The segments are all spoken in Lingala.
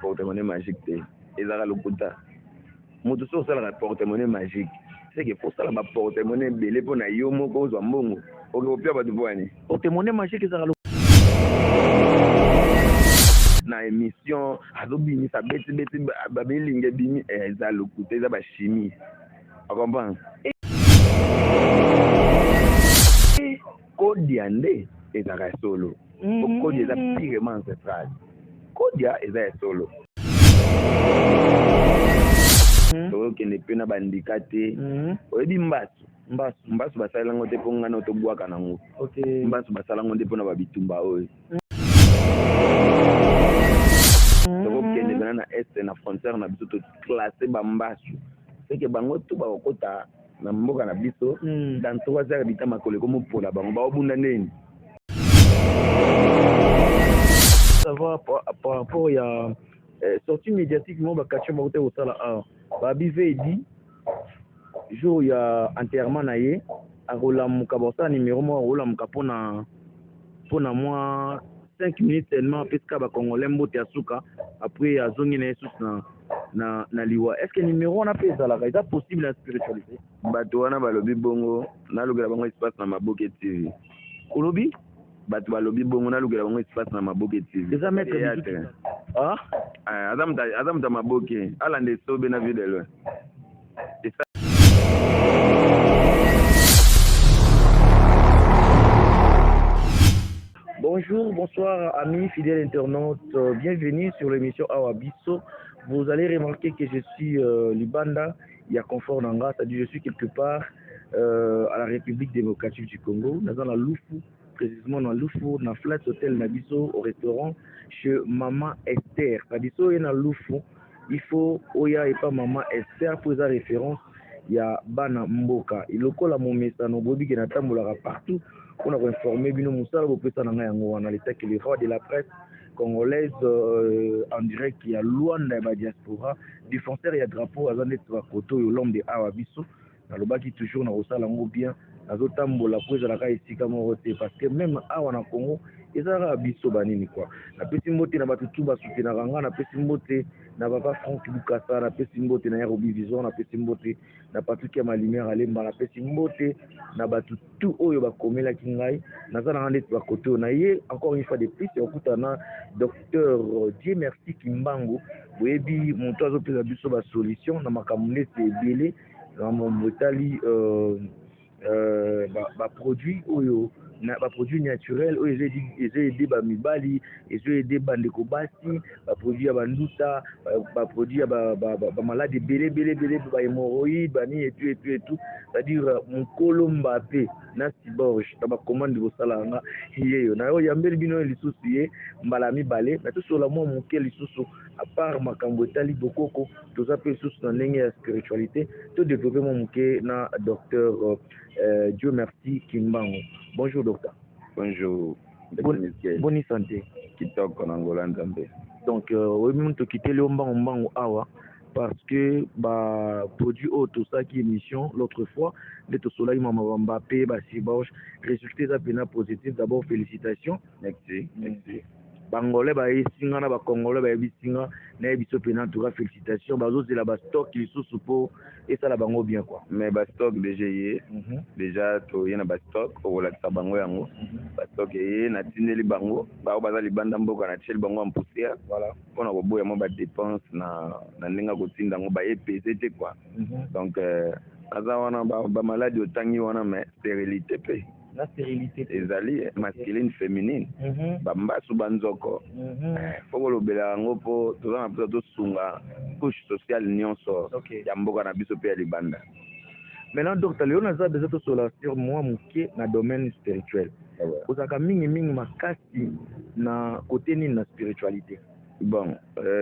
Porte-monnaie magique te, ezalaka lokuta. Moto soki osalaka porte-monnaie magique, seke fo osala ba porte-monnaie ebele mpo na yo moko ozwa mbongo oke kopia bato mpo wani. Porte-monnaie magique ezalaka na émission azobimisa betibeti bamilinga ebimi, eza lokuta, eza bachimie, ocomprendre? Kodia nde ezalaka ya solo. Kodia eza purement ancestral, kodia eza ya solo. Tokokende mpe na bandika te. Oyebi mbasu? Mbasu. Mbasu basalela yango te mpo ngana tobwaka nango. Mbasu basala yango nde mpona babitumba oyo. Tokokende mpena na est, na frontière na biso, toclasse bambasu seke bango tu bakokota na mboka na biso. Dans 3 heures bita makolo ekomopola bango, baobunda ndeni. Savoir par rapport ya sortie médiatique mo bakatio moko te kosala awa, babi vedi jour ya enterrement na ye akolamuka, bakosala numéro moko, akolamuka mpona mwa 5 minutes seulement, apesika bacongolais mbote ya suka, après azongi na ye susu na liwa. Est ce que numéro wana mpe ezalaka, eza possible na spiritualité? Bato wana balobi bongo, nalukela bango espace na Maboke TV. Olobi? Bato balobi bongo, nalukela bango espace na Maboke TV. Eza maître? Ah? Aza moto ya maboke, alanda esobe na Vie de Loin. Bonjour, bonsoir amis fidèles internautes, bienvenue sur l'émission Awa Biso. Vous allez remarquer que je suis Libanda, il y a confort nanga, c'est-à-dire je suis quelque part à la République démocratique du Congo, dans la Lufu, précisément dans Lufu, dans Flat Hotel na biso, au restaurant chez Maman Esther. C'est-à-dire na Lufu, il faut oya et pas Maman Esther pour sa référence ya bana mboka. Lokola momesano, boyebi ke natambolaka partout mpona koinforme bino. Mosala bopesa na ngai yango wana, letaki le roi de la presse congolaise en direct ya Luanda ya badiaspora, défenseur ya drapeau, aza neti bakoto oyo, l'homme de Awa Biso. Nalobaki toujours na kosala yango bien, nazotambola po ezalaka esika moko te, parce que même awa na Congo ezalaka biso banini quoi. Napesi mbote na bato tu basoutenaka nga, napesi mbote na papa Frank Bukasa, napesi mbote na Yarobi Vision, napesi mbote na Patrick ya Malumière Alemba, napesi mbote na bato tu oyo bakomelaki ngai. Naza nanga ndeti bakote oyo na ye encore une fois de plus ya kokutana na docteur Dieu Merci Kimbangu. Boyebi moto azopesa biso basolution na makambo ndeti ebele na mambo etali baproduit oyo na baproduit naturel oyo ezoaider bamibali, ezoaider bandeko basi, baproduit ya banduta, baproduit ya bamaladi ebele ebele ebele, bahémorroïde, banini etu etu etu, c'est-à-dire mokolo Mbape na Cyborg na bacommande kosala yanga yeyo. Na oyo yambeli bino lisusu ye mbala mibale na tosola mwa moke lisusu, à part makambo etali bokoko, toza mpe lisusu na ndenge ya spiritualité, todéveloppe mwa moke na docteur Dieu Merci Kimbangu. Bonjour docteur. Bonjour. Boni santé? Kitoko na ngola Nzambe. Donc oyebi mutu tokiteli yo mbangu mbangu awa parce que baproduit oyo tosalaki émission l'autre fois nde tosolaki mama bambape bacyborg, résultat eza mpena positif. D'abord félicitations. Merci, merci. Bangolais bayebisi nga na bacongolais bayebisi nga, nayebi biso mpena, en tout cas félicitation. Bazozela bastock lisusu mpo esala bango bien quoi. Mais bastock déjà ye, déjà toye na bastock, okolakisa bango yango. Bastock eye, natindeli bango bao baza libanda mboka, natieli bango en poussière. Mpona koboya mwa badépense na ndenge ya kotinda yango, baye pese te quoi. Donc aza wana bamaladi otangi wana, mais stérilité mpe. Na stérilité. Ezali masculine, féminine, bambasu, banzoko. Fo kolobela yango mpo toza na mposa tosunga couche sociale nyonso ya mboka na biso mpe ya libanda. Maintenant docteur, lelo naza besoin tosola sur mwa moke na domaine spirituel. Ozalaka mingimingi makasi na côté nini na spiritualité? Bon,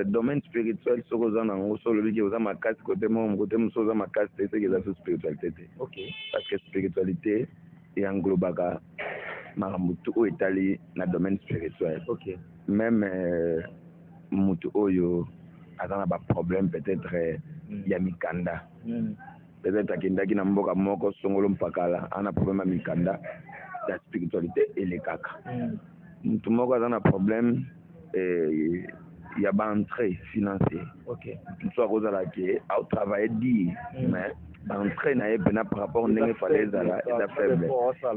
domaine spirituel, soki oza nango, so olobi ke oza makasi côté moko, côté mosusu oza makasi te, soki eza so spiritualité te. Parce que spiritualité englobaka makambo tu oyo etali na domaine spirituel. Même mutu oyo aza na baproblème peut-être ya mikanda, peut-être akendaki na mboka moko songolo mpakala, aza na problème ya mikanda ya spiritualité elekaka. Mutu moko aza na problème Ya baentrée financier. Mosusu akozala ke aotravaille dur, mais baentrée na ye mpena par rapport ndenge fallait ezala, eza faible.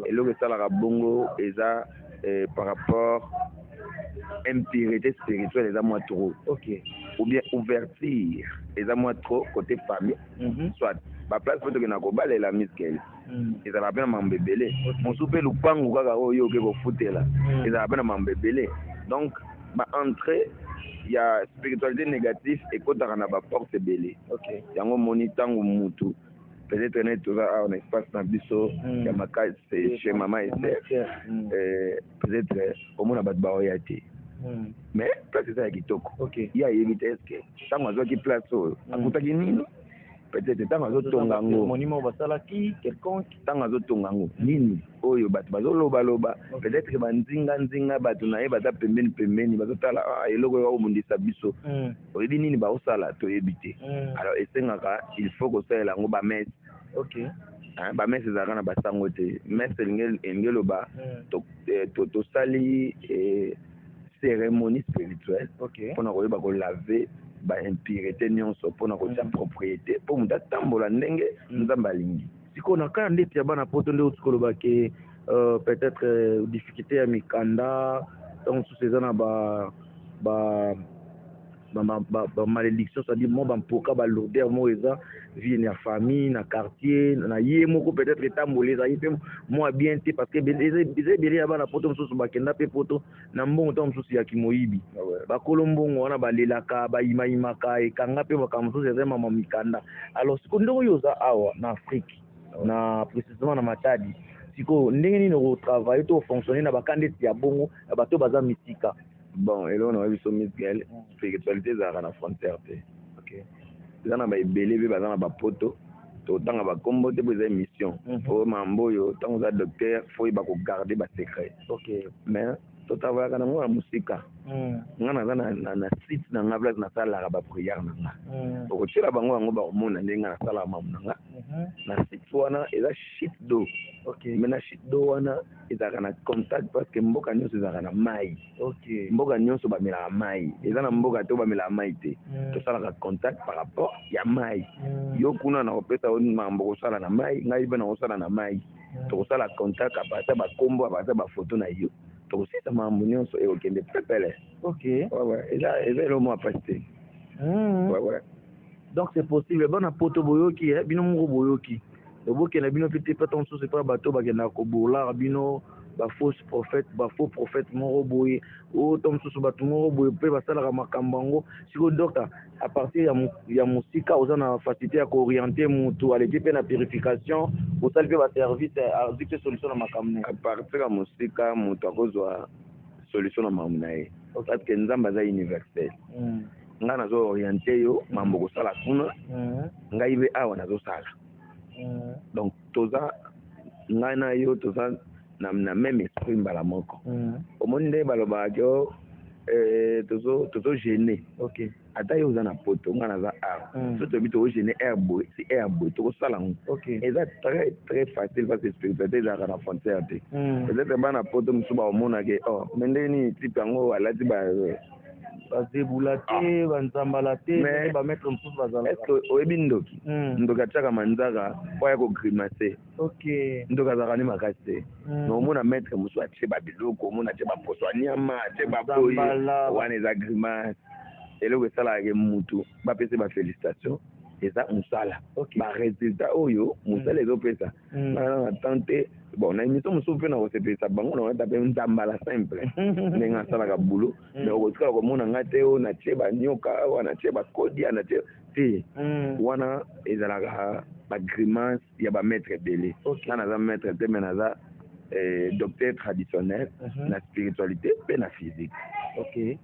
Eloko esalaka bongo eza par rapport impureté spirituelle eza mwa trop ou bien ouverture eza mwa trop côté famille. Soit baplace mpo tokenda kobalela miskele, ezalaka mpe na mambo ebele. Mosusu mpe lupangu kaka oyo oke kofutela, ezalaka mpe na mambo ebele. Donc baentrée ya spiritualité négative ekɔtaka na baporte ebele. Yango omoni, ntango mutu peut-être neti toza awa na espace na biso ya makasi chez Mama Ester, peut-être omona bato baoya te, mais place eza ya kitoko. Ye ayebi te eske ntango azwaki place oyo akutaki nini. Peut-être ntango azotonga yango, monument basalaki quelconque. Ntango azotonga yango, nini oyo bato bazolobaloba, peut-être banzinga nzinga, bato na ye baza pembeni pembeni, bazotala: "Ah, eloko oyo bakobundisa biso." Oyebi nini baosala, toyebi te. Alors esengaka, il faut kosalela yango bamesse. Bamesse ezalaka na basango te. Messe elingi eloba tosali cérémonie spirituelle mpona koyeba kolaver baimpureté nyonso, mpona kotia propriété, mpo moto atambola ndenge Nzambe alingi. Sikoyo na kaka ndeti ya bana Poto, nde oti koloba ke peut-être difficulté ya mikanda, ntango mosusu eza na ba malédiction, c'est-à-dire mwa bampoka, balourdeur moko eza vie ya famille, na quartier na ye moko, peut-être etamboli ezali mpe mwa bien te, parce que eza ebele ya bana Poto mosusu bakenda mpe Poto na mbongo, ntango mosusu ya kimoyibi. Bakolo mbongo wana balelaka, bayimayimaka, ekanga mpe makambo mosusu eza mama mikanda. Alors sikoyo, ndenge oyo oza awa na Afrique, na précisément na Matadi, sikoyo ndenge nini okotravaille to ofonctionne na baka ndeti ya bongo, ya bato baza misika? Bon, eloko na biso, Michael, spiritualité ezalaka na frontière te. Eza na baebele mpe baza na bapoto. Totanga bakombo te mpo eza émission. Oyo mambo oyo, ntango oza docteur, faut oyeba kogarder basecret. Mais totravaillaka nango na mosika. Nga naza na site na nga, place nasalaka baprière na nga. Okotiela bango yango, bakomona ndenge nga nasalaka mamu na nga. Na site wana eza chute d'eau. Mais na chute d'eau wana ezalaka na contact, parce que mboka nyonso ezalaka na mai. Mboka nyonso bamelaka mai, eza na mboka te oyo bamelaka mai te. Tosalaka contact par rapport ya mai. Yo kuna na kopesa yo makambo kosala na mai, ngai mpe na kosala na mai. Tokosala contact à partir bakombo, à partir bafoto na yo, tokosisa makambo nyonso, ekokende pepele. Ouais, eza eloko moko apasi te. Ouais. Donc c'est possible. Bana Poto, boyoki, bino moko boyoki, bokenda bino mpe te mpe ntango mosusu epai bato bakendaka kobolaka bino, bafausse prophète, bafaux prophète moko boye, oyo ntango mosusu bato moko boye mpe basalaka makambo yango. Sikoyo docteur, à partir ya mosika, oza na facilité ya koorienter motu, aleki mpe na purification, osali mpe baservice, azwi mpe solution na makambo na ye? À partir ya mosika, moto akozwa solution na makambo na ye, parce que Nzambe aza universel. Ngai nazo orienter yo mambo kosala kuna, ngai mpe awa nazosala. Donc toza, ngai na yo toza na même esprit mbala moko. Omoni nde balobaka ke o tozo jeûner. Ata yo oza na Poto, ngai naza awa, so toyebi tokojeûner heure boye, si heure boye tokosala yango. Eza très très facile, parce que spiritualité ezalaka na frontière te. Peut-être bana Poto mosusu baomonake: "Oh, mais ndenge nini type yango alati ba Bazebula te, banzambala te, Mais bamaître mosusu est bazalaka. Ce que oyebi ndoki? Ndoki atiaka manzaka po aya kogrimacer. Ndoki azalaka ni makasi te. Mais omona maître mosusu atie babiloko, omona atie baposo ya nyama, atie baboye. Nzambala. Wana eza grimace. Eloko esalaka ke mutu bapesa bafélicitation eza mosala, barésultat oyo mosala ezopesa. Nana na temps te. Bon, na émission mosusu mpe na kosepelisa bango, na wana mpe nzambala simple ndenge asalaka boulot. Mais okotikala komona nga te oyo natie banyoka awa, natie bakodia, natie te. Wana ezalaka bagrimace ya bamaître ebele. Nga naza maître te, mais naza docteur traditionnel na spiritualité mpe na physique.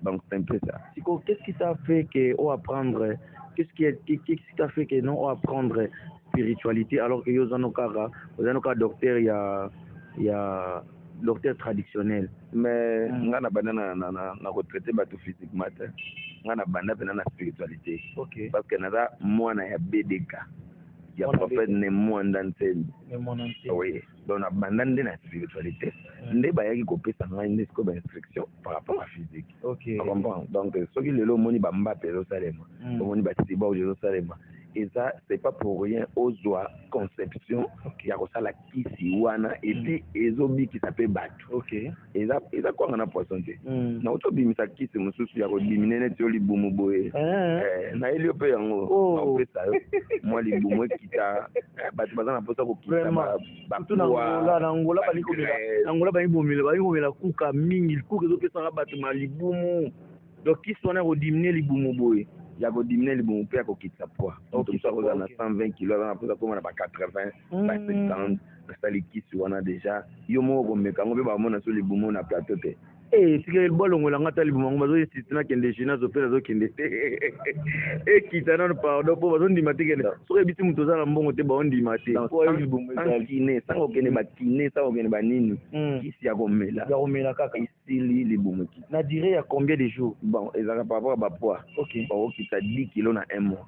Donc c'est un peu ça. Siko, qu'est-ce qui t'a fait que o apprendre, qu'est-ce qui t'a fait que non o apprendre spiritualité, alors que yo oza no kaka docteur ya docteur traditionnel? Mais nga na banda na kotraiter bato physiquement te. Nga na banda mpena na spiritualité, parce que naza mwana ya BDK. Ya prophète Ne Mwanda Nsemi. Oui, donc nabanda nde na spiritualité. Nde bayaki kopesa ngai nde sikoyo bainstruction par rapport à physique. Comprendre? Donc soki lelo omoni bambape ezosalema, omoni bacyborg ezosalema, eza c'est pas pour rien. Ozwa conception ya kosala kisi wana et puis ezobikisa mpe bato. Eza kwanga na poisson te. Nauti obimisa kisi mosusu ya kodiminuer neti yo libumu boye. Nayeli yo mpe yango. Naopesa yo mwa libumu ekita. Bato baza na mposa kokita. Na Angola balingi komela kuka mingi. Kuka ezopesaka bato ma libumu. Donc kisi wana ya kodiminuer libumu boye? Ya kodiminuer libumu mpe ya kokitisa poids. Moto mosusu akozala na 120 kilo, aza na mposa koma na ba 80, ba 70. Nasali kisi wana déjà, yo moko komeka yango mpe bamona so libumu na plateau te. Tika balongolanga ata libumu yango. Bazoinsiste nakende gymnase mpe nazokende te. Ekita nano, pardon, mpo bazondima te. Kende soki ebisi moto oza na mbongo te, baondima te. Kiné, sans kokende bakiné, sans kokende banini, kisi ya komela. Ya komela kaka. Esili, libumu ekita. Na durée ya combien de jours? Bon, ezalaka par rapport ya bapoids. Okokita 10 kilo na un mois.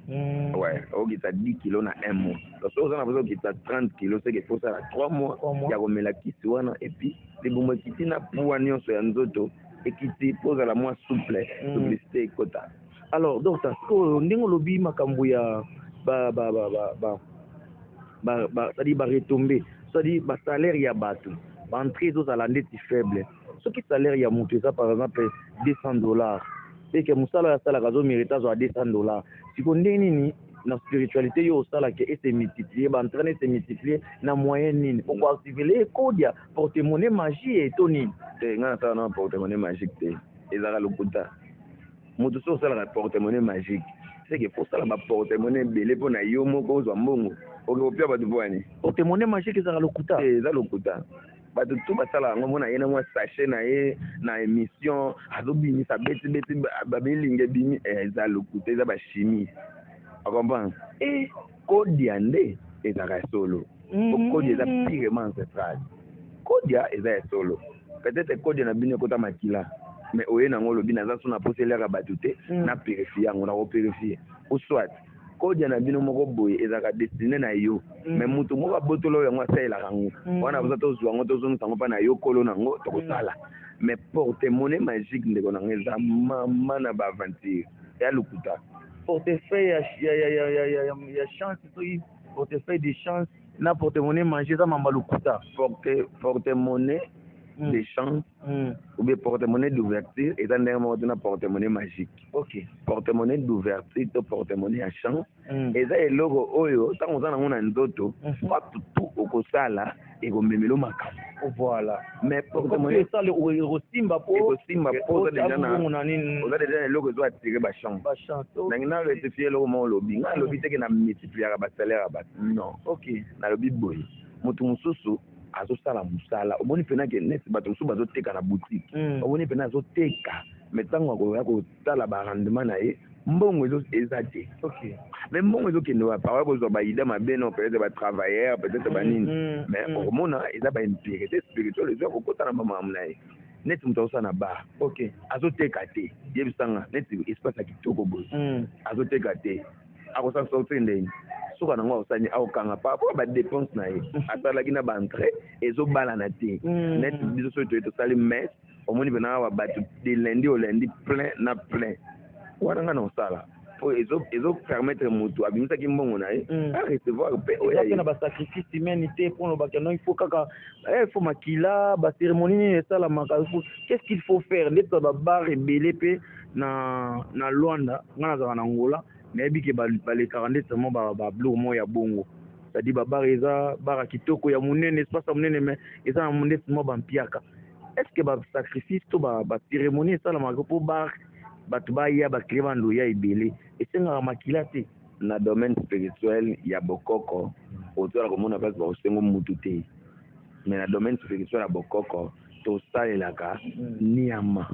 Ouais, okokita 10 kilo na un mois. Donc soki oza na mposa okita 30 kilo, c'est que faut osala 3 mois ya komela kisi wana et puis libumu ekiti na poids nyonso ya nzoto ekiti mpo ozala mwa souple, souplicité ekota. Alors docteur, sikoyo ndenge olobi makambo ya ba ba ba ba ba ba ba c'est-à-dire baretombées, c'est-à-dire basalaire ya bato, baentrée ezozala ndeti faible. Soki salaire ya moto eza par exemple 200 $, eke mosala oyo asalaka azomérite azwa 200 $, siko ndenge nini na spiritualité yo osalaka ese multiplier, baentrée ese multiplier na moyen nini? Okoactiver kodia, porte-monnaie magie eto nini? Te, ngai nasala na porte-monnaie magique te, ezalaka lokuta. Moto so osalaka porte-monnaie magique, c'est que faut osala baporte-monnaie ebele mpo na yo moko ozwa mbongo oke kopia bato mpo wani. Porte-monnaie magique ezalaka lokuta? Te, eza lokuta. Bato tu basala yango, mona ye na mwa sachet na ye na émission, azobimisa betibeti, bamilinga ebimi. Eza lokuta, eza bachimie, ocomprendre? Kodia nde ezalaka ya solo. Kodia eza purement ancestral, kodia eza ya solo. Peut-être kodia na bino ekota makila, mais oye nango, olobi naza so na posa eliaka bato te, na purifie yango, na kopurifie. Ou soit kodia na bino moko boye ezalaka destiné na yo, mais moto moko abotola oyo yango asalelaka yango wana, boza tozwa yango, tozongisa yango mpa na yo kolo nango, tokosala. Mais porte-monnaie magique, ndeko nango, eza mama na baaventure ya lokuta. Portefeuille ya chance, soki portefeuille de chance na porte-monnaie magie eza mamba lokuta? Porte-monnaie de chance ou bien porte-monnaie d'ouverture eza ndenge moko te na porte-monnaie magique. Porte-monnaie d'ouverture to porte-monnaie ya chance eza eloko oyo ntango oza nango na nzoto, wapi tu okosala ekomemela makambo. Mais porte-monnaie esala ekosimba po ekosimba po oza déjà na oza déjà na eloko ezo attire bachance. Bachance. Nangi na rectifie eloko moko olobi. Ngai alobi teke na multipliaka basalaire ya bato, non. Nalobi boye, moto mosusu azosala mosala, omoni mpena ke neti bato mosusu bazoteka na boutique, omoni mpena azoteka, mais ntango akoya kotala barendement na ye, mbongo eza te. Mais mbongo ezokende wapi? Akoya kozwa baida mabe, non, peut-être batravailleur, peut-être banini, mais okomona eza baimpureté spirituelle ezwa kokota na bamakambo na ye. Neti moto azosala na bar, azoteka te, yebisanga, neti espace ya kitoko boye, azoteka te, akosala sortir ndeni? Suka nango akosala nini? Akokanga par rapport badépense na ye asalaki na baentrée ezobalana te. Neti biso soki toye tosali messe, omoni mpena awa bato de lundi au lundi plein na plein wana. Nga na osala po ezopermettre motu abimisaki mbongo na ye arecevoir mpe oyo mpe na basacrifice humaine te, mpo lobaka non, il faut kaka, il faut makila, bacérémonie nini esalamaka? Qu'est-ce qu'il faut faire? Nde babar ebele mpe na Lwanda, nga nazalaka na Ngola, nayebi ke balekaka nde seulement babiloko moko ya bongo, c'est-à-dire babar eza bar ya kitoko, ya monene, espace ya monene, mais eza na ndeti mwa bampiaka. Est ce que basacrifice to bacérémonie esalamaka mpo bar bato baya, baclient bando ya ebele, esengaka makila te? Na domaine spirituel ya bokoko, ozala komona place bakosengo mutu te, mais na domaine spirituel ya bokoko tosalelaka niama,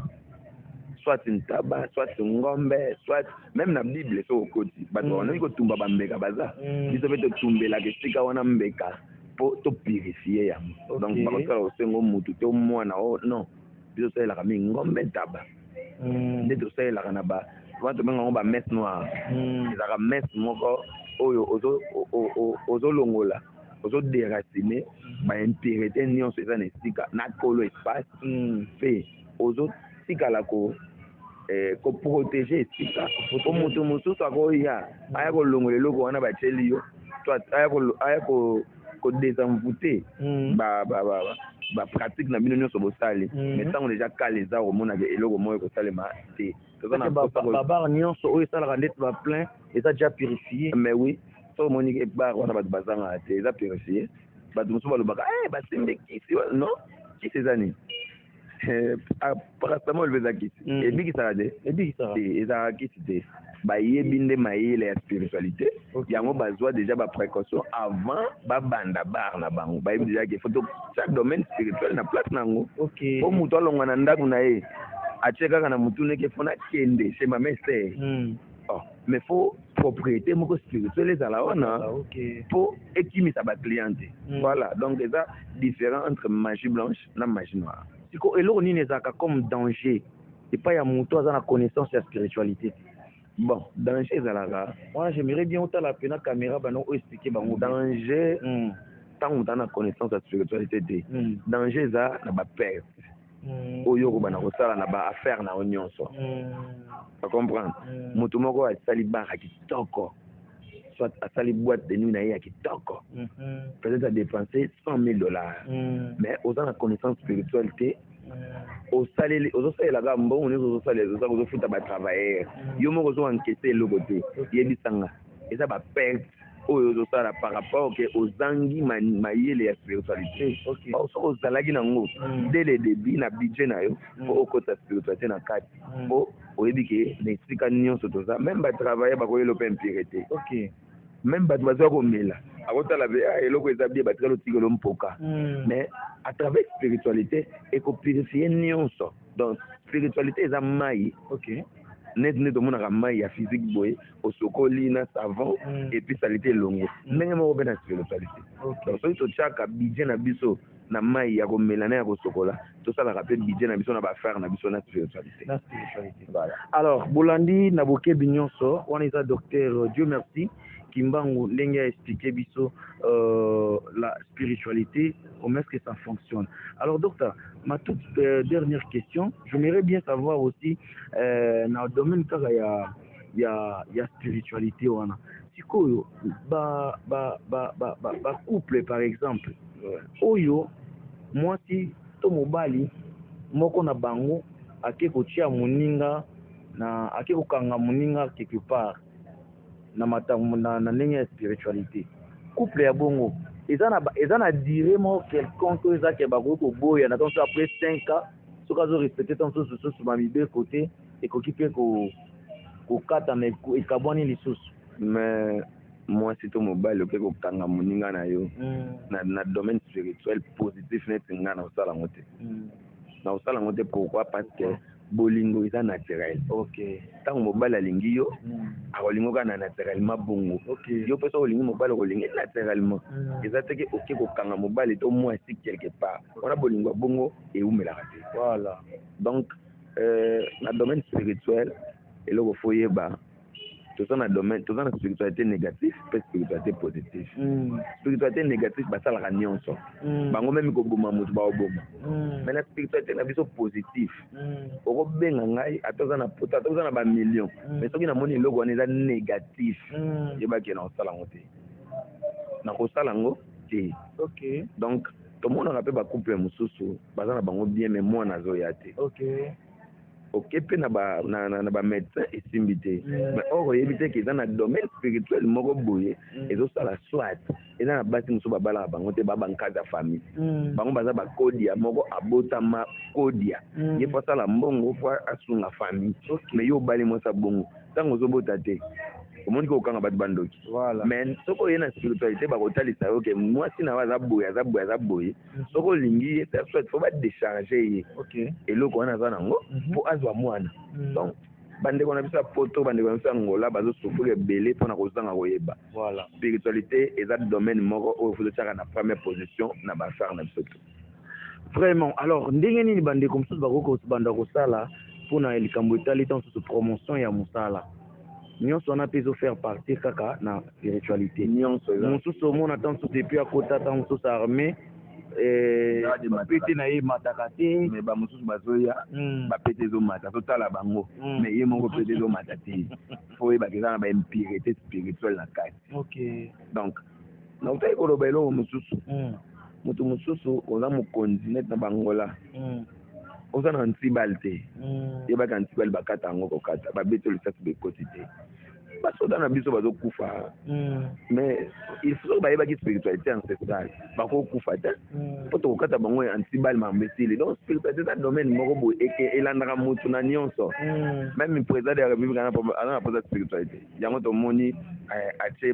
soit ntaba, soit ngombe, soit même na Bible soki okoti, bato babandaki kotumba bambeka. Baza biso mpe totumbelaka esika wana mbeka mpo topurifie yango. Donc bakosala kosengo mutu to mwana o, non, biso tosalelaka mingi ngombe, ntaba. Nde tosalelaka na ba Wana tobenga yango bamesse noire. Ezalaka messe moko oyo ozolongola, ozodéraciner baimpureté nyonso eza na esika na kolo espace, mpe ozotikala koprotéger esika, po moto mosusu akoya, aya kolongola eloko wana batieli yo, to aya kodésenvoûter bapratique na bino nyonso bosali. Mais ntango déjà kala eza, komonaka eloko moko ekosalema te. Toza na Babar nyonso oyo esalaka ndeti baplein eza déjà purifié? Mais oui, soki omoni bar wana bato bazangaka te, eza purifié. Bato mosusu balobaka: "Basimbi kisi." Non, kisi eza nini? Paracetamol mpe eza kisi. Ebikisaka te. Ebikisaka. Te, ezalaka kisi te. Bayebi nde mayele ya spiritualité. Yango bazwa déjà baprécaution avant babanda bar na bango. Bayebi déjà ke faut chaque domaine spirituel na place na yango. Po moto alongwa na ndako na ye, atie kaka na motu ndeke faut nakende chez mama Ester. Oh, mais faut propriété moko spirituelle ezala wana mpo ekimisa baclient te. Voilà, donc eza différent entre magie blanche na magie noire. Siko eloko nini ezalaka comme danger epai ya moto aza na connaissance ya spiritualité te? Bon, danger ezalaka Wana j'aimerais bien otala pena caméra, bano oyo expliquer bango. Danger, ntango moto aza na connaissance ya spiritualité te, danger eza na baperte oyo okobanda kosala na baaffaire na yo nyonso. Ocomprendre? Moto moko asali bar ya kitoko, soit asali boîte de nuit na ye ya kitoko, peut-être adépenser 100 000 $, mais oza na connaissance spirituelle te, osaleli, ozosalelaka mbongo nyonso, ozosalela, oza kozofuta batravailleur, yo moko ozoencaisser eloko te. Yebisanga, eza baperte oyo ozosala par rapport ke ozangi mayele ya spiritualité. Soki ozalaki nango dès le début na budget na yo, mpo okota spiritualité na kati, mpo oyebi ke na esika nyonso toza, même batravailleur bakoyela mpe impureté. Même bato bazwa komela, akotala mpe: "Ah, eloko eza bien." Batikali otikelo mpoka. Mais à travers spiritualité, ekopurifier nyonso. Donc spiritualité eza mai. Neti nde tomonaka mai ya physique boye, osokoli na savon, et puis saleté elongo. Ndenge moko mpe na spiritualité. Donc soki totiaka budget na biso na mai ya komela na ya kosokola, tosalaka mpe budget na biso na baaffaire na biso na spiritualité. Na spiritualité. Voilà. Alors, bolandi na bokebi nyonso wana, eza docteur Dieu Merci Kimbangu, ndenge aexpliquer biso la spiritualité, comment est-ce que ça fonctionne. Alors docteur, ma toute dernière question, j'aimerais bien savoir aussi na domaine kaka ya spiritualité wana, sikoyo ba couple par exemple, oyo mwasi to mobali moko na bango ake kotia moninga na, ake kokanga moninga quelque part na matambo na ndenge ya spiritualité, couple ya bongo eza na durée moko quelconque oyo eza ke bakoki koboya na ntango mosusu après 5 ans, soki azorespecter ntango mosusu lisusu bamibeko te, ekoki mpe kokatana, ekabwani lisusu? Mais mwasi to mobali okoki kokanga moninga na yo na domaine spirituel positif, neti nga na kosala yango te. Na kosala yango te. Pourquoi? Parce que bolingo eza naturel. Ntango mobali alingi yo, akolingi kaka na naturellement bongo. Yo mpe soki olingi mobali, okolingi naturellement. Eza te ke oke kokanga mobali to mwasi quelque part wana. Bolingo ya bongo ewumelaka te. Donc na domaine spirituel, eloko faut oyeba, toza na domaine, toza na spiritualité négative mpe spiritualité positive. Spiritualité négative basalaka nyonso. Bango même koboma moto, baoboma. Mais na spiritualité na biso positif, okobenga ngai ata oza na poto, ata oza na bamillion, mais soki namoni eloko wana eza négatif, yebaki na kosala yango te, na kosala yango te. Donc tomonaka mpe bacouple mosusu baza na bango bien, mais mwana azoya te. Oke mpe na bamédecin, esimbi te. Mais or oyebi te ke eza na domaine spirituel moko boye ezosala. Soit eza na basi mosusu babalaka bango te, baa bankazi ya famille. Bango baza bakodia moko, abotama kodia. Ye faut asala mbongo, faut asunga famille. Mais yo obali mwasi bongo, ntango ozobota te, omoni ke okanga bato bandoki. Mais soki oye na spiritualité, bakotalisa yo ke mwasi na yo aza boye, aza boye, aza boye. Soki olingi ye, soit faut badécharger ye eloko wana aza nango mpo azwa mwana. Donc bandeko na biso ya poto, bandeko na biso ya Ngola bazosouffrir ebele mpona kozanga koyeba. Spiritualité eza domaine moko oyo faut totiaka na première position na baaffaire na biso to. Vraiment. Alors ndenge nini bandeko mosusu bakoki kobanda kosala? Mpona likambo etali ntango mosusu promotion ya mosala, nyonso wana mpe ezofaire partie kaka na spiritualité. Nyonso eza. Mosusu omona ntango mosusu et puis akota ntango mosusu armée, Eza de mataka. pete na ye emataka te. Mais bamosusu bazoya, bapete ezomata, totala bango. Mais ye moko pete ezomata te. Fo oyebaka eza na baimpureté spirituelle na kati. Donc nautaki koloba eloko mosusu. Moto mosusu oza mokonzi neti na bangola, oza na anti-balles te. Yebaka anti-balles bakata yango, kokata babeti lisasi bekoti te. Basoda na biso bazokufa, mais il faut soki bayebaki spiritualité ancestrale, bakokufa te, mpo tokokata bango anti-balles, makambo esili. Donc spiritualité eza domaine moko boye eke elandaka motu na nyonso. Même président de la République aza na mposa spiritualité. Yango tomoni atie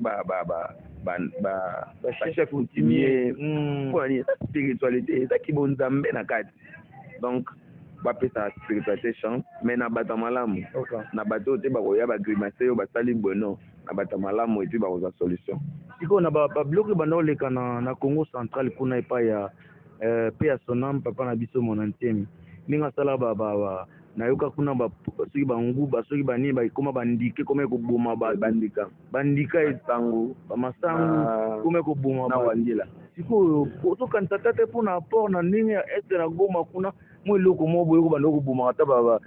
bachef coutumier. Mpona nini? Eza spiritualité, ezaki bonzambe na kati. Donc bapesa spiritualité chance, mais na bato ya malamu, na bato oyo te bakoya bagrimace oyo basali bono, na bato ya malamu, et puis bakozwa solution. Sikoyo na babiloko ebanda koleka na Congo Central kuna epai ya pe ya sonam papa na biso Mona Ntemi, ndenge asala nayoka kuna soki banguba, soki banini, bakoma bandika, ekoma ekoboma bato. Bandika. Bandika. Sango. Bamasangu ekoma ekoboma na bato. Wangila. Sikoyo ozokanisa ta te mpona apport na ndenge ya este na Goma kuna, mwa eloko moko boye kobanda kobomaka ata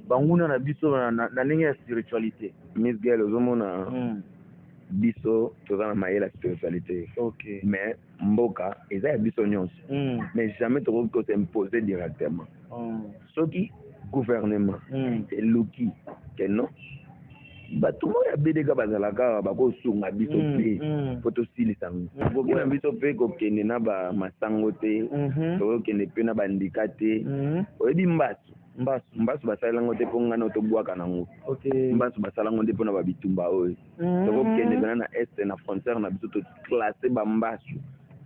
banguna na biso na ndenge ya spiritualité? Miss Gel, ozomona, biso toza na mayele ya spiritualité, mais mboka eza ya biso nyonso. Mais jamais tokoki kos'impose directement. Soki gouvernement eluki ke non, bato moko ya BDK bazalaka awa, bakosunga biso mpe po tosilisa yango. Tokoki na biso mpe kokende na bamasango te, tokokende mpe na bandika te. Oyebi mbasu? Mbasu. Mbasu basalela yango te mpo ngana tobwaka nango. Mbasu basala yango nde mpona babitumba oyo. Tokokende mpena na este, na frontière na biso, toclasse bambasu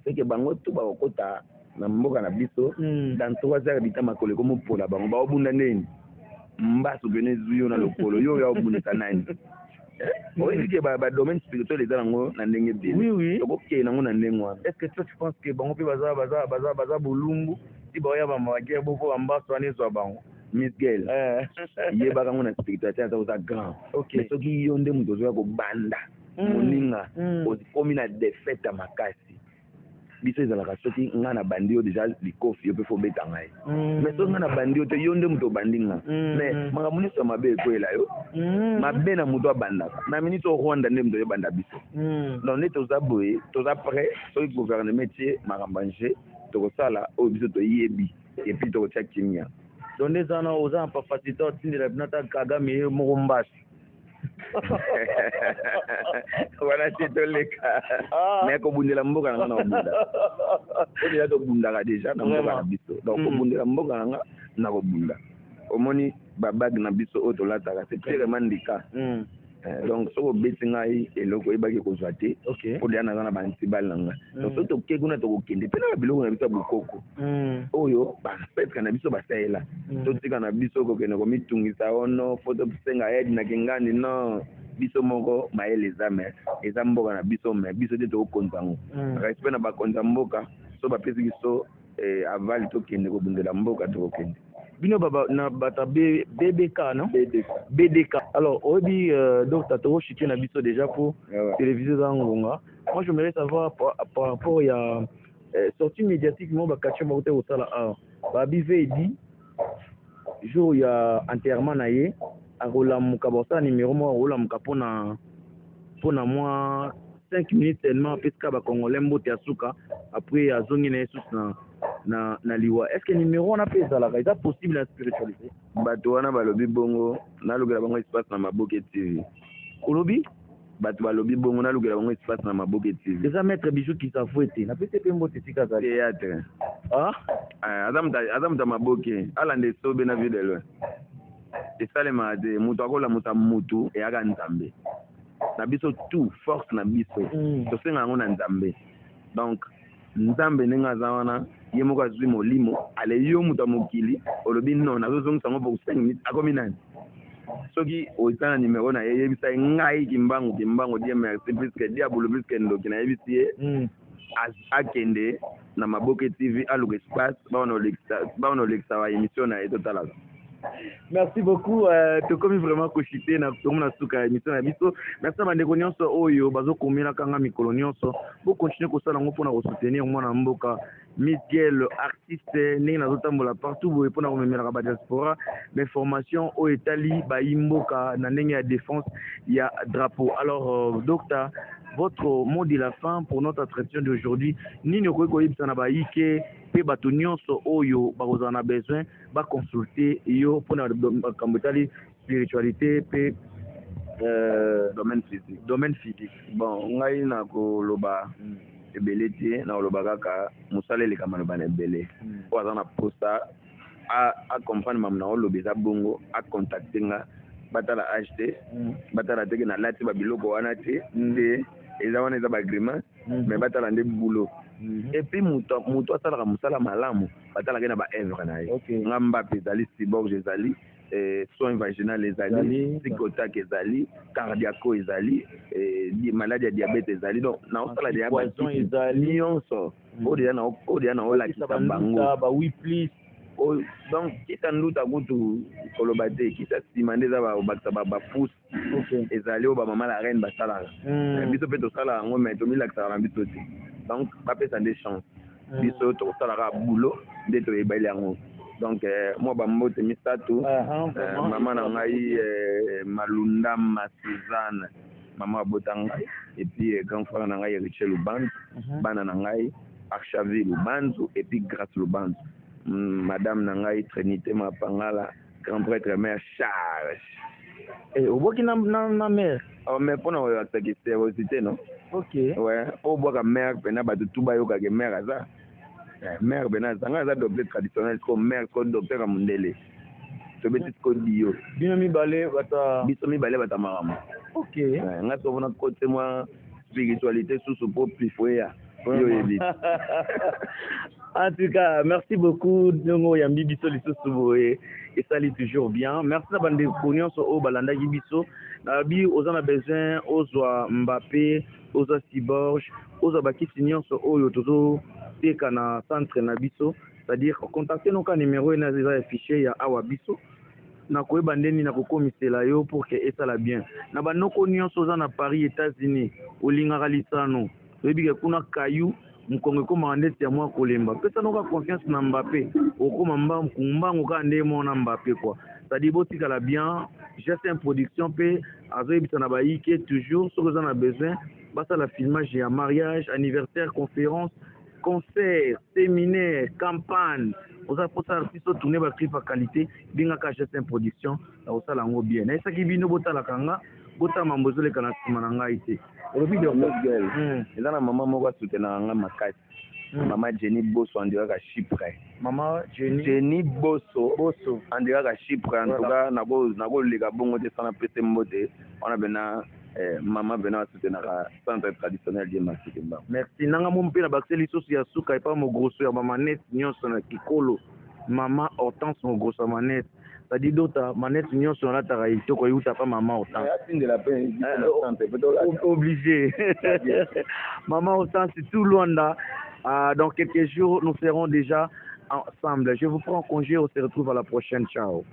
seke bango tu bakokota na mboka na biso. Dans 3 heures bita makolo ekomopola bango, baobunda ndeni. Mbasu pene ezwi yo na lokolo, yo oyo aobundisa nani? Oyebi ke badomaine spirituel eza nango na ndenge ebele. Tokokende nango na ndenge wana. Est ce que toi tu penses que bango mpe baza bolumbu ti baoya baguerre bo mpo bambasu wana ezwa bango? Miss Gel, yebaka yango na spiritualité aza oza grand. Mais soki yo nde moto ozoya kobanda moninga, okomi na défaite ya makasi. Biso ezalaka soki ngai na bandi yo déjà likofi, yo mpe fo obeta ngai. Mais soki ngai na bandi yo te, yo nde moto obandi nga, mais makambo nyonso ya mabe ekweyela yo. Mabe na moto abandaka na minute oyo, Rwanda nde moto oyebanda biso. Donc nde toza boye, toza prêt. Soki gouvernement etie makambo ya nge, tokosala oyo biso toyebi, et puis tokotia kimia. Donc nde eza na oza na facilité otindela bino ata Kagame ye moko mbasi? Wana te, toleka. Mais kobundela mboka na nga, na kobunda po deja tobundaka deja na mboka na biso. Donc kobundela mboka na nga, na kobunda. Omoni babague na biso oyo tolataka, c'est purement ndika. Donc soki obeti ngai eloko, oyebaki kozwa te, po deja naza na baanti-balles na ngai. Donc soki toke kuna, tokokende mpe na babiloko na biso ya bokoko oyo baancêtre na biso basalela. Totika na biso kokende komitungisa ono fo tosenga aide na kingani. Non, biso moko mayele eza, mais eza mboka na biso, mais biso te tokokonza yango. Respect na bakonzi ya mboka. So bapesi biso aval, tokende kobundela mboka, tokokende. Bino na bato ya BBK, non? BDK. BDK. Alors oyebi, docteur, tokoshite na biso déjà po télévision eza ngonga. Moi j'aimerais savoir par rapport ya sortie médiatique mo bakatio moko te kosala awa, babi vedi jour ya enterrement na ye akolamuka, bakosala numéro moko, akolamuka mpona mwa 5 minutes seulement, apesika bacongolais mbote ya suka, après azongi na ye susu na liwa. Est ce que numéro wana mpe ezalaka, eza possible na spiritualité? Bato wana balobi bongo, nalukela bango espace na Maboke TV. Olobi? Bato balobi bongo, nalukela bango espace na Maboke TV. Eza maître Bijou Kisafu ete napesi mpe mbote esika azali. Théâtre. Ah? Aza moto ya maboke, alanda esobe na vie de loin. Esalemaka te. Moto akolamusa mutu eyaka Nzambe na biso. Tout force na biso, tosenga yango na Nzambe. Donc Nzambe ndenge aza wana, ye moko azwi molimo ale. Yo moto ya mokili olobi non, nazozongisa yango pour 5 minutes, akomi nani? Soki oza na nimero na ye, yebisa ye ngai Kimbangu, Kimbangu Dieu merci, puisque diabolo, puisque ndoki, nayebisi ye akende na Maboke TV, aluka espace, bawana olekisa ba émission na ye, totalaka. Merci beaucoup. Tokomi vraiment koshite na tokomi na suka ya émission na biso. Merci na bandeko nyonso oyo bazokomelaka nga mikolo nyonso. Bocontinue kosala yango mpona kosoutenir mwana mboka Miguel artiste, ndenge nazotambola partout boye mpona komemelaka badiaspora bainformation oyo etali bayi mboka na ndenge ya défense ya drapeau. Alors, docteur, votre mot de la fin pour notre entretien d'aujourd'hui, nini okoki koyebisa na bayike mpe bato nyonso oyo bakozala na besoin baconsulte yo mpona makambo etali spiritualité mpe domaine physique? Domaine physique. Bon, ngai nakoloba ebele te, nakoloba kaka mosala eleka maloba na ebele. Oyo aza na posa acomprendre mamu na oloba eza bongo, acontacte nga. Batala age te, batala teke nalati babiloko wana te nde eza wana, eza bagrimace, mais batala nde boulot. Et puis moto asalaka mosala malamu, batalaka ye na baœuvre na ye. Nga mbape ezali, cyborg ezali, soin vaginal ezali, psychotac ezali, cardiaco ezali, maladie ya diabète ezali. Donc naosala deya nyonso oyo deya naolakisa bango. Donc kita nduta kutu koloba te, kita nsima nde eza bakisa bapousse ezali oyo bamama la reine basalaka. Biso mpe tosala yango, mais tomilakisaka na biso te. Donc bapesa nde chance, biso tokosalaka boulot nde toyebali yango. Donc mwa bambote misato: mama na ngai Malundama Suzanne, mama abota ngai, et puis grand frère na ngai Héritier Lubanzu, bana na ngai Archavi Lubanzu et puis Grâce Lubanzu, madame na ngai Trinité Mapangala, grand prêtre mère Charge. Oboki na mère? Oh, mais mpona koyakisaki sériosité, non? Ok. Ouais, mpo obwaka mère mpena, bato tu bayokake mère aza mère mpena aza. Ngai aza docteur traditionnel, siko mère siko docteur ya mondele, tobeti siko dio. Bino mibale bata Biso mibale bata makambo. Ngai siko mpona kote mwa spiritualité susu mpo pifo eya, yo oyebi. En tout cas, merci beaucoup ndenge oyambi biso lisusu boye, esali toujours bien. Merci na bandeko nyonso oyo balandaki biso. Nayebi oza na besoin ozwa mbape, ozwa cyborg, ozwa bakisi nyonso oyo tozoteka na centre na biso, c'est-à-dire contacte noka numéro ena eza ya fichier ya awa. Biso nakoyeba ndeni nakokomisela yo pour que esala bien na banoko nyonso. Oza na Paris, États-Unis, olingaka lisano, toyebi ke kuna kayu mokongo ekomaka ndeti ya mwa kolemba, pesa noka confiance na Mbappe, okóma mbangu kaka nde mona Mbappe quoi. C'est-à-dire botikala bien. G5 Production mpe azoyebisa na bayike toujours, soki oza na besoin basala filmage ya mariage, anniversaire, conférence, concert, séminaire, campagne, oza mposa artiste otourne baclip ya qualité, bengaka G5 Production na kosala yango bien. Nayesaki bino botalaka nga, botala mambo ezoleka na nsima na ngai te. Olobi docteur, eza na mama moko asoutenaka nga makasi, mama Jenny Boso, andiraka Chypre. Mama Jenny? Jenny Boso. Boso. Andiraka Chypre. En tout cas, nakoleka bongo te sana pese mbote wana bena mama bena asoutenaka centre traditionnel die Masiki Mbango. Merci nanga mo mpe na bakise lisusu ya suka epa mogroso ya bamanete nyonso na kikolo, mama Hortense, mogroso ya manete, c'est-à-dire dota manete nyonso nalataka kitoko euta pa mama Hortense. Atindela mpe. Obligé, mama Hortense, tout Luanda. Dans quelques jours, nous serons déjà ensemble. Je vous prends congé, on se retrouve à la prochaine. Ciao.